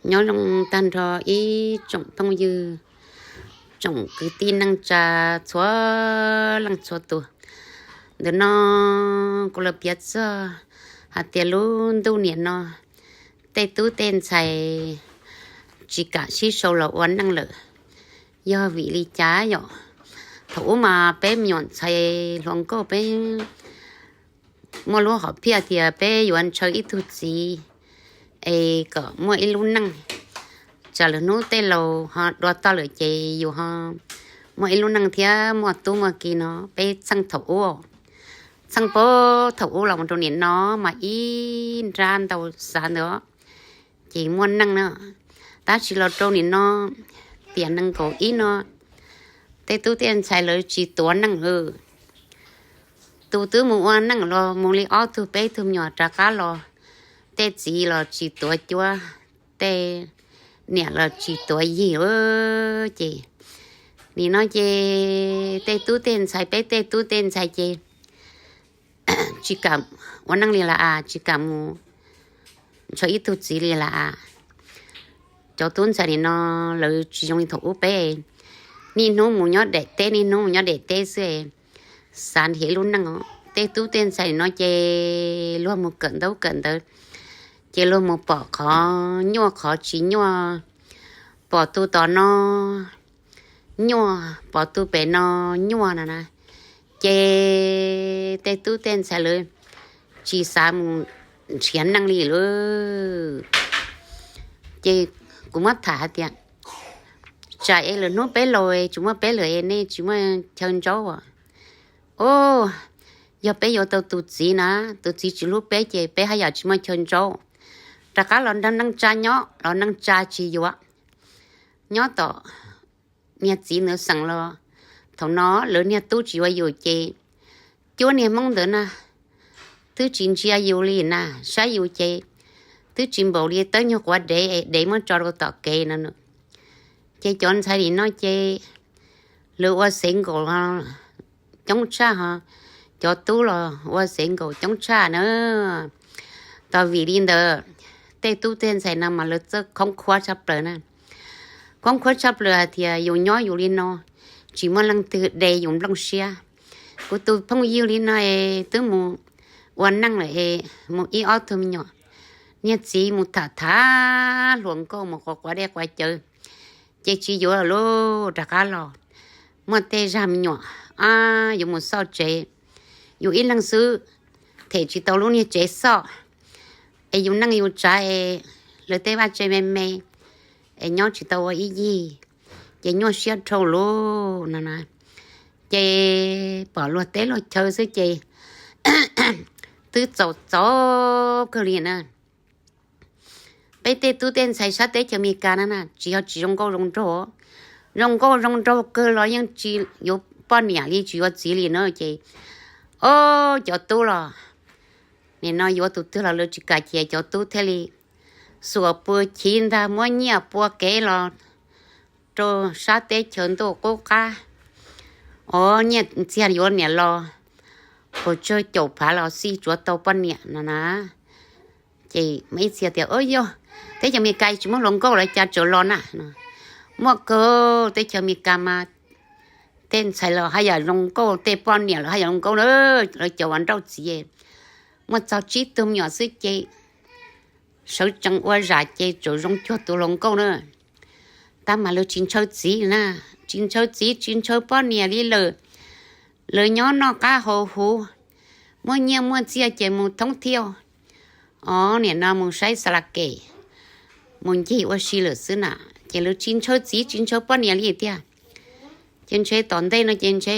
Nyob zoo tag nrho ib tsoom phooj ywg, tsoom kwv tij neej tsa txhua leej txhua tus. Ntawm no kuv los piav txog hais tias lub ntuj niam no tej tub tej ntxhais tsis kam sib sau los ua neej lawm. Yog vim li cas yom? Thaum ub mas peb me nyuam ntxhais hluas nkauj peb muaj lub hom phiaj tias peb yuav ntshaw ib tug txiv es kom muaj ib lub neej, tsam lwm hnub tej laus ho dua toj lawm ces yus ho muaj ib lub neej thiab muaj tub muaj ki no. Peb txheej thaum ub, txheej pab thaum ub los mus rau nim no mas ib nrab ntau xav ntawd ces muaj neej na. Tab sis los rau nim no tiam nees nkaum ib no tej tub tej ntxhais lawv tsis tuav neej lawm. Tus twb mus ua neej los mus li ob tug peb tug me nyuam rov qab los, tej txiv los tsis tuav cuab, tej niam los tsis tuav yig lawm. Ces nim no ces tej tub tej ntxhais, peb tej tub tej ntxhais ces tsis kam ua neej li lawm as, tsis kam mus ntshaw ib tug txiv li lawm as. Cov tub ntxhais nim no lawv tsis zoo li thaum ub peb, niaj hnub mus nyob daim teb, niaj hnub mus nyob daim teb xwb, xav nrhiav ib lub neej os. Tej tub tej ntxhais nim no ces luag mus kawm ntaub kawm ntawv, ces luag mus pom qhov nyuaj qhov tsis nyuaj, pom tus tom no nyuaj, pom tus pem no nyuaj no na, ces tej tub tej ntxhais lawv tsis xav mus nrhiav neej li lawm. Ces kuv muab tham hais tias tsam es lwm hnub peb laus tsis muaj peb lawm es nej tsis muaj chaw ntsaub as. Os, yog peb yuav tau tus txiv na, tus txiv tsis hlub peb ces peb haj yam tsis muaj chaw ntsaub, rov qab los nrog neej tsa nyob, los neej tsa tsis yuav. Nyob tom niag txiv ntawd xeem los thaum no lawv niag tub tsis yuav yus ces cuab niag hmoob ntawd na, twb tsis ntsia yus li na, saib yus ces twb tsis npaum li tawb nyuag quav dev, dev muab tso rau tom kev no. Ces cov ntxhais nim no ces lawv ua xev nkaum coob tshaj ho, cov tub los ua xev nkaum coob tshaj na. Tos vim li ntawd tej tub tej ntxhais no mas lawv txawj khoob khuab tshaj plaws na. Khoob khuab tshaj plaws hais tias yus nyob yus li no tsis muaj leej twg de yus nplooj siab. Kuv tus phooj ywg li no es twb mus ua neej lawm es mus ib ob tug me nyuam, niag txiv mus tham tham hluas nkauj mus quav quav dej quav cawv, ces tsis yuav lawm lauj, rov qab los muaj tej zag me nyuam, yuav mus xauj tsev, yus ib leeg xwb them tsis tau lub niag tsev xauj, es yus neej yus tsav es lawv tej vaj tse me me es nyob tsis tau ua ib yig, ces nyuaj siab dhau lawm no na. Ces pom luag teb luag chaw xwb ces twb txaus txaus kawg li na. Peb tej tub tej ntxhais sab teb chaws Amelikas na na tsis yog tsis zoo nkauj zoo nraug, zoo nkauj zoo nraug kawg los yeej tsis yuav poj niam li tsis yuav txiv li na. Ces o, cov tub los nim no yuav tus twg los lawv tsis kam cia, cov tub thiaj li xuas pua chiv ntag, muab nyiaj pua kev los rau sab teb chaws ntuj qub qab. O, nyiaj txiag yuav niam los puas tsawg caum phav los xij tsuav tau poj niam no na. Ces muaj ib txhia tias, o yog teb chaws Amelikas tsis muaj hluas nkauj los cas tseem los na. Muaj kawg, teb chaws Amelikas mas tej ntxhais los haj yam zoo nkauj, tej poj niam los haj yam zoo nkauj na. Lawv cov uas nrauj txiv muaj txog tsib tug me nyuam xwb ces sawv tsees ua zam ces tseem zoo cuag tus hluas nkauj na. Tab mas lawv tsis ntshaw txiv na, tsis ntshaw txiv tsis ntshaw poj niam li lawm. Lawv nyob noj qab haus huv, muaj nyiaj muaj txiaj ces mus thoob thiaj, o, nim no mus saib xa la kem, mus ncig ua si lawm xwb na. Ces lawv tsis ntshaw txiv tsis ntshaw poj niam li tiag. Ces ntshe tom ntej no ces ntshe